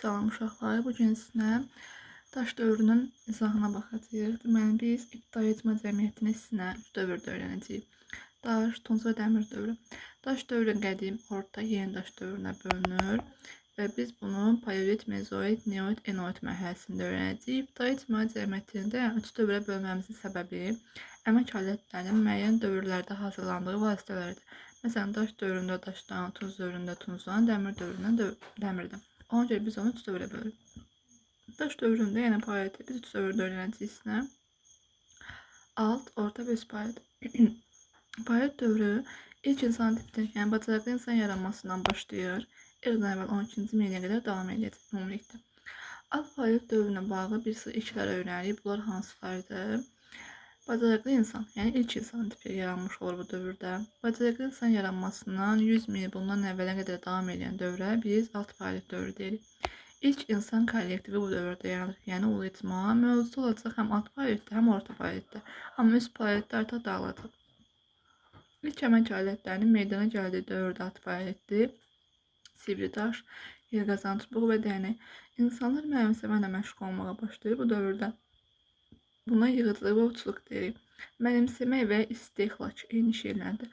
Salam uşaqlar, bu gün sizə daş dövrünün izahına baxacağıq. Deməli, biz ibtidai icma cəmiyyətini sizinlə üç dövrdə öyrənəcəyik. Daş, tunc və dəmir dövrü. Daş dövrü qədim, orta, yeni daş dövrünə bölünür və biz bunu paleolit, mezoid, neolit, enolit mərhələsində öyrənəcəyik. İbtidai icma cəmiyyətində yəni üç dövrə bölməmizin səbəbi əmək alətlərinin müəyyən dövrlərdə hazırlandığı vasitələrdir. Məsələn, daş dövründə daşdan, tunc dövründə tuncdan, dəmir dövründə dəmirdən. Ona görə biz onu üç dövrə bölürük. Daş dövründə, yəni paleoliti biz üç dövrdə öyrənəcəyik sizlə. Alt, orta və üst paleolit. Paleolit dövrü ilk insan tipinin, yəni bacarıqlı insan yaranmasından başlayır. Eradan əvvəl 12-ci minilliyə qədər davam edəcək ümumilikdə. Alt paleolit dövrünə bağlı bir sıra ilklər öyrənirik. Bunlar hansılardır? Bacarıqlı insan, yəni ilk insan tipi yaranmış olur bu dövrdə. Bacarıqlı insan yaranmasından 100 min il bundan əvvələ qədər davam edən dövrə biz alt paleolit dövrü deyirik. İlk insan kollektivi bu dövrdə yaranır. Yəni ulu icma mövcud olacaq həm alt paleolitdə, həm orta paleolitdə. Amma üst paleolitdə artıq dağılacaq. İlk əmək alətlərinin meydana gəldiyi dövrdə alt paleolitdir. Sivri daş, yelqazan çubuğu və dəyənək. İnsanlar mənimsəməklə məşğul olmağa başlayır bu dövrdə. Buna yığıcılıq və ovçuluq deyirik. Mənimsəmək və istehlak eyni şeylərdir.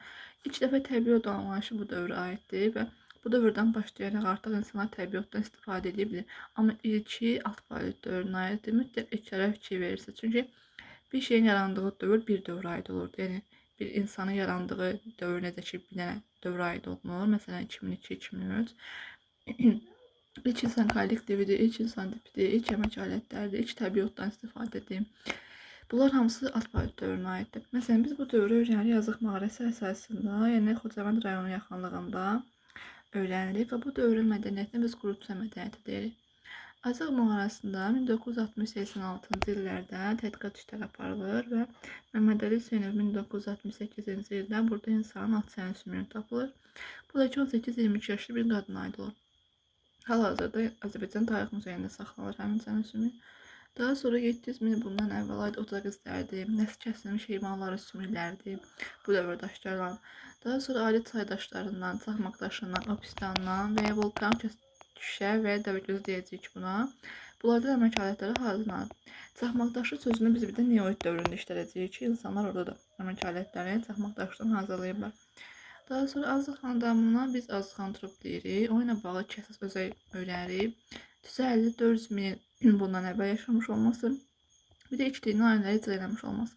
İlk dəfə təbii od anlayışı bu dövrə aiddir və bu dövrdən başlayaraq artıq insanlar təbii oddan istifadə edə bilir. Amma ilki alt paleolit dövrünə aiddir. Mütləq ilklərə fikir verirsə. Çünki bir şeyin yarandığı dövr bir dövrə aid olurdu. Yəni bir insanın yarandığı dövr necə ki bir dənə dövrə aid olunur. Məsələn 2002, 2003. İlk insan kollektividir, ilk insan tipidir, ilk əmək alətləridir, ilk təbii oddan istifadədir. Bunlar hamısı alt paleolit dövrünə aiddir. Məsələn, biz bu dövrü öyrənirik Yazıq mağarası əsasında, yəni Xocavənd rayonu yaxınlığında öyrənirik və bu dövrün mədəniyyətinə biz Qurutça mədəniyyəti deyirik. Azıq mağarasında 1960-86-cı illərdə tədqiqat işləri aparılır və Məmmədəli Hüseynov 1968-ci ildə burada insanın alt çənə sümüyü tapılır. Bu da ki, 18-22 yaşlı bir qadına aid olur. Hal-hazırda Azərbaycan Tarix Muzeyində saxlanılır həmin çənə sümüyü. Daha sonra 700 min bundan əvvəl aid ocaq izlərdir, nəsl kəsilmiş heyvanların sümükləridir. Bu dövrdə aşkarlanır. Daha sonra adi çay daşlarından, çaxmaq daşından, obsidiandan və ya vulkan şüşə və ya dəvəgözü deyəcəyik buna. Bunlardan əmək alətləri hazırlanır. Çaxmaq daşı sözünü biz bir də neolit dövründə işlədəcəyik ki, insanlar orada da əmək alətlərini çaxmaq daşından hazırlayıblar. Daha sonra Azıq xandamına biz Azıxantrop deyirik. O ilə bağlı iki əsas özəl öyrənirik. Düzəlli 400 min bundan əvvəl yaşamış olması, bir də ilk dini ayinləri icra eləmiş olması.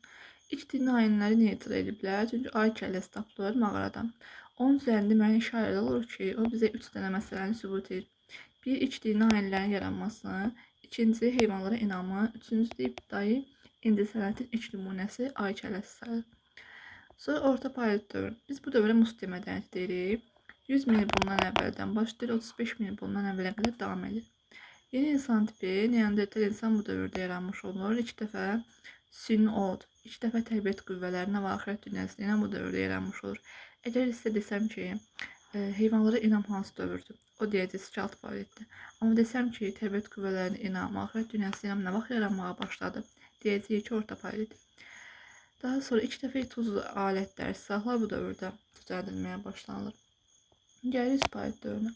İlk dini ayinləri niyə icra ediblər? Çünki ay kəlləsi tapılır mağaradan. Onun üzərində müəyyən işarələr olur ki, o bizə üç dənə məsələni sübut edir. Bir, ilk dini ayinlərin yaranmasını, ikinci, heyvanlara inamı, üçüncü də ibtidai incəsənətin ilk nümunəsi ay kəlləsi sayılır. Sonra orta paleolit dövrü. Biz bu dövrə Musti mədəniyyəti deyirik. 100 min il bundan əvvəldən başlayır, 35 min il bundan əvvələ qədər davam edir. Yeni insan tipi, Neandertal insan bu dövrdə yaranmış olur. İlk dəfə süni od, ilk dəfə təbiət qüvvələrinə və axirət dünyasına inam bu dövrdə yaranmış olur. Əgər sizə desəm ki, heyvanlara inam hansı dövrdür? O deyəcək ki, alt paleolitdir. Amma desəm ki, təbiət qüvvələrinə inam, axirət dünyasına inam nə vaxt yaranmağa başladı? Deyəcəyik ki, orta paleolit. Daha sonra ilk dəfə tuzlu alətlər, silahlar bu dövrdə düzəldilməyə başlanılır. Gəlirik üst paleolit dövrünə.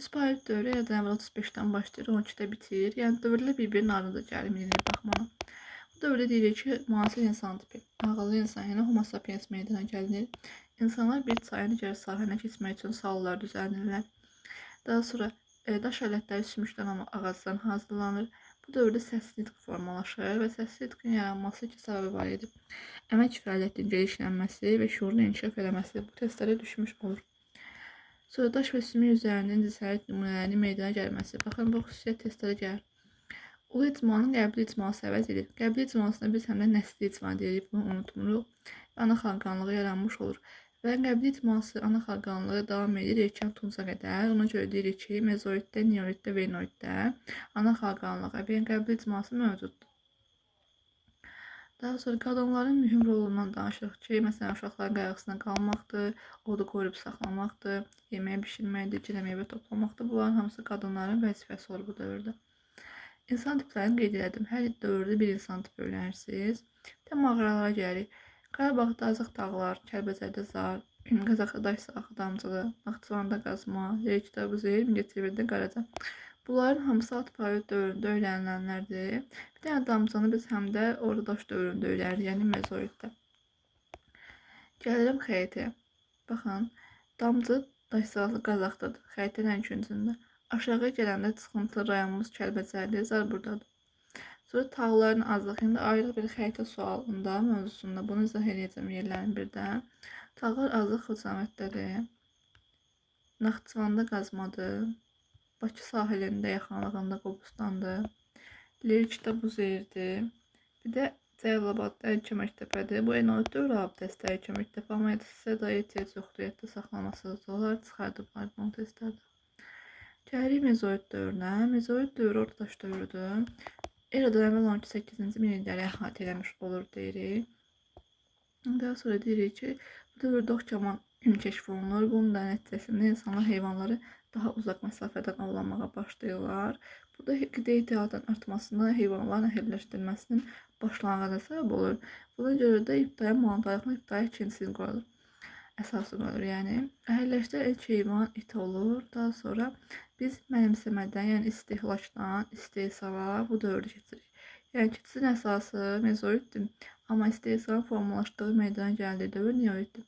Üst paleolit dövrü eradan əvvəl 35-dən başlayır, 12-də bitir. Yəni dövrlər bir-birinin ardınca gəlir minillik baxmalı. Bu dövrdə deyirik ki, müasir insan tipi, ağıllı insan, yəni Homo sapiens meydana gəlinir. İnsanlar bir çayın digər sahilinə keçmək üçün sallar düzəldirlər. Daha sonra daş alətləri sümükdən amma ağacdan hazırlanır. Bu dövrdə səsli nitq formalaşır və səsli nitqin yaranması iki səbəbi var idi. Əmək fəaliyyətinin genişlənməsi və şüurun inkişaf eləməsi bu testlərə düşmüş olur. Sonra daş və sümük üzərində incəsənət nümunələrinin meydana gəlməsi. Baxın, bu xüsusiyyət testlərə gəlir. Ulu icmanın qəbili icması əvəz edir. Qəbili icmasına biz həm də nəsli icma deyirik, bunu unutmuruq. Ana xaqanlığı yaranmış olur. Və qəbili icması ana xaqanlığı davam edir erkən Tunca qədər. Ona görə deyirik ki, mezoiddə, neolitdə və enoiddə ana xaqanlığı və qəbili icması mövcuddur. Daha sonra qadınların mühüm rolundan danışırıq ki, məsələn, uşaqların qayğısına qalmaqdır, odu qoruyub saxlamaqdır, yemək bişirməkdir, gilə meyvə toplamaqdır. Bunların hamısı qadınların vəzifəsi olur bu dövrdə. İnsan tiplərini qeyd elədim. Hər dövrdə bir insan tipi öyrənirsiniz. Bir də mağaralara gəlirik. Qarabağda Azıq dağlar, Kəlbəcərdə Zar, Qazaxda Daş Ağdamcılı, Naxçıvanda Qazma, Leykdə Buzeyir, Mingəçevirdə Qaraca. Bunların hamısı alt paleolit dövründə öyrənilənlərdir. Bir dənə damcanı biz həm də orta daş dövründə öyrənirik, yəni mezoiddə. Gəlirəm xəritəyə. Baxın, Damcı daşsazlı Qazaxdadır, xəritənin ən küncündə. Aşağı gələndə çıxıntı rayonumuz Kəlbəcərdir, zar buradadır. Sonra tağların azlıq. İndi ayrı bir xəritə sualında, mövzusunda bunu izah eləyəcəm yerlərini birdən. Tağlar azlıq Xocaməddədir. Naxçıvanda Qazmadır. Bakı sahilində yaxınlığında Qobustandır. Lerikdə Buzeyirdir. Bir də Cəlilabadda Əlköməkdəpədir. Bu Enoid dövrü abidəsidir Əlköməkdəpə, amma sizə da ehtiyac yoxdur, yadda saxlamasınız olar, çıxardıblar bunu testlərdə. Gəlirik mezoid dövrünə. Mezoid dövrü orta daş dövrüdür. Eradan əvvəl 12-8-ci min illəri əhatə eləmiş olur deyirik. Daha sonra deyirik ki, bu dövrdə ox kaman kəşf olunur. Bunun da nəticəsində insanlar heyvanları daha uzaq məsafədən ovlamağa başlayırlar. Bu da qida ehtiyatının artmasına, heyvanların əhilləşdirilməsinin başlanğıcına səbəb olur. Buna görə də ibtidai maldarlıqla ibtidai əkinçilik qoyulur. Əsası qoyulur. Yəni əhilləşdirən ilk heyvan it olur. Daha sonra biz mənimsəmədən, yəni istehlakdan istehsala bu dövrü keçirik. Yəni keçidin əsası mezoiddir, amma istehsalın formalaşdığı meydana gəldiyi dövr neolitdir.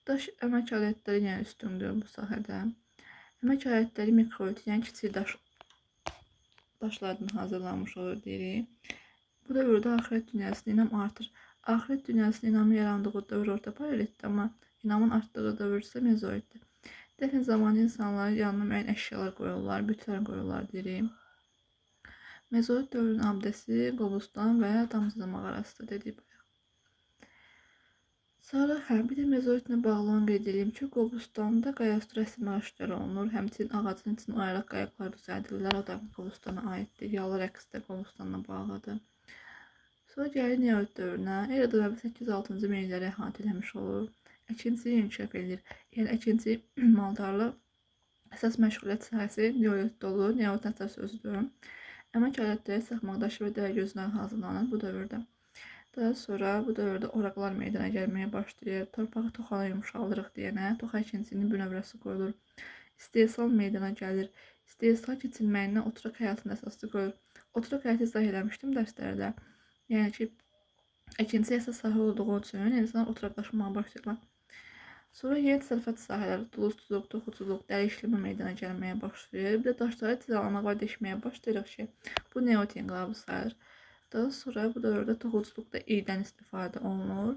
Daş əmək alətləri yəni üstündür bu sahədə. Əmək alətləri mikrolit, yəni kiçik daşlardan hazırlanmış olur deyirik. Bu dövrdə axirət dünyasına inam artır. Axirət dünyasına inamın yarandığı dövr orta paleolitdir, amma inamın artdığı dövr isə mezoiddir. Dəfn zamanı insanların yanına müəyyən əşyalar qoyurlar, bütlər qoyurlar deyirik. Mezoid dövrünün abidəsi Qobustan və Damcıda mağarasıdır dedik bayaq. Sonra bir də mezoidlə bağlı onu qeyd edeyim ki, Qobustanda qayaüstü rəsmi aşkar olunur. Həmçinin ağacın içini oyaraq qayıqlar düzəldirlər. O da Qobustana aiddir. Yalı rəqsi də Qobustanla bağlıdır. Sonra gəlir neolit dövrünə. Eradan əvvəl 8-6-cı min illəri əhatə eləmiş olur. Əkinçilik inkişaf edir. Yəni əkinçilik, maldarlıq əsas məşğuliyyət sahəsi neolitdə olur. Neolit əsas sözüdür. Əmək alətləri saxmaq daşı və dəri gözündən hazırlanır bu dövrdə. Daha sonra bu dövrdə oraqlar meydana gəlməyə başlayır. Torpağı toxana yumşaldırıq deyənə toxa əkinçiliyinin bünövrəsi qoyulur. İstehsal meydana gəlir. İstehsal keçilməyindən oturaq həyatının əsası qoyulur. Oturaq həyatı izah eləmişdim dərslərdə. Yəni ki, əkinçilik əsas sahə olduğu üçün insanlar oturaqlaşmağa başlayırlar. Sonra yeni təsərrüfat sahələri, duluzçuluq, toxuculuq, dəri işləmə meydana gəlməyə başlayır. Bir də daşları cilalamağa və deşməyə başlayırıq ki, bu neolit inqilabı sayılır. Daha sonra bu dövrdə toxuculuqda iydən istifadə olunur.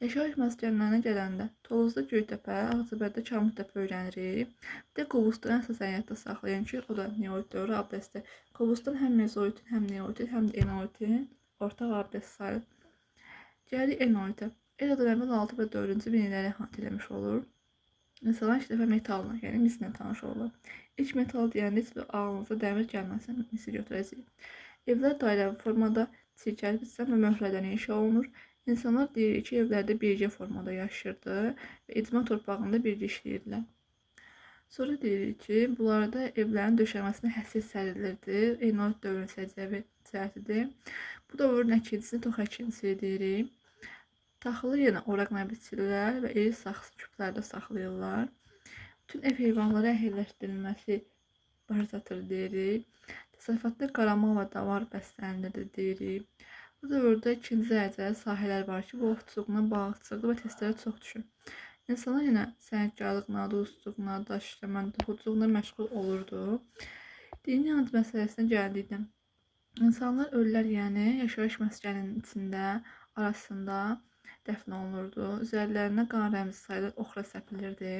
Yaşayış məskənlərinə gələndə Tovuzda Göytəpə, Ağcabədidə Çamlıqtəpə öyrənirik. Bir də Qobustan əsas həyatda saxlayan ki, o da neolit dövrü abidəsidir. Qobustan həm mezoitin, həm neolitin, həm də enoitin ortaq abidəsi sayılır. Gəlirik enoitə. Eradan əvvəl 6 və 4-cü min illəri əhatə eləmiş olur. İnsanlar ilk dəfə metalla, yəni mislə tanış olurlar. İlk metal deyəndə heç bir ağlınıza dəmir gəlməsin, misi götürəcəyik. Evlər dairəvi formada, çirkərpicdən və möhrədən inşa olunur. İnsanlar deyirik ki, evlərdə birgə formada yaşayırdı və icma torpağında birgə işləyirdilər. Sonra deyirik ki, bunlarda evlərin döşəməsinə həsir sərilirdi. Enoid dövrünün səciyyəvi cəhətidir. Bu dövrün əkinçisini tox əkinçisi deyirik. Taxılı yenə oraqla biçirlər və iri saxsı küplərdə saxlayırlar. Bütün ev heyvanları əhilləşdirilməsi başa çatır deyirik. Təsərrüfatda qaramal və davar bəslənilirdi deyirik. Bu dövrdə ikinci dərəcəli sahələr var ki, bu ovçuluqla, balıqçılıqla və testlərə çox düşür. İnsanlar yenə sənətkarlıqla, duluzçuluqla, daş işləmə, toxuculuqla məşğul olurdu. Dini inanc məsələsinə gəldikdə, insanlar ölülər, yəni yaşayış məskəninin içində, arasında dəfn olunurdu. Üzərlərinə qan rəmzi sayılır, oxra səpilirdi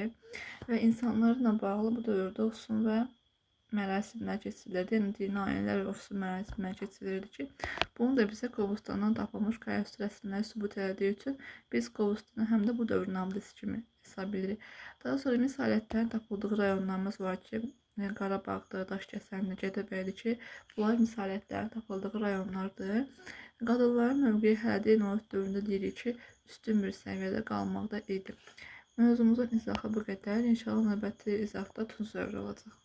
və insanlarla bağlı bu dövrdə olsun və mərasimlər keçirilirdi. Yəni dini ayinlər və olsun mərasimlər keçirilirdi ki, bunu da bizə Qobustandan tapılmış qayaüstü rəsmləri sübut elədiyi üçün biz Qobustanı həm də bu dövrün abidəsi kimi hesab edirik. Daha sonra mis alətlərin tapıldığı rayonlarımız var ki, Qarabağdır, Daşkəsəndir, Gədəbəydir ki, bunlar mis alətlərin tapıldığı rayonlardır. Qadınların mövqeyi hələ də neolit dövründə deyirik ki, üstün bir səviyyədə qalmaqda idi. Mövzumuzun izahı bu qədər. İnşallah növbəti izahda Tunc dövrü olacaq.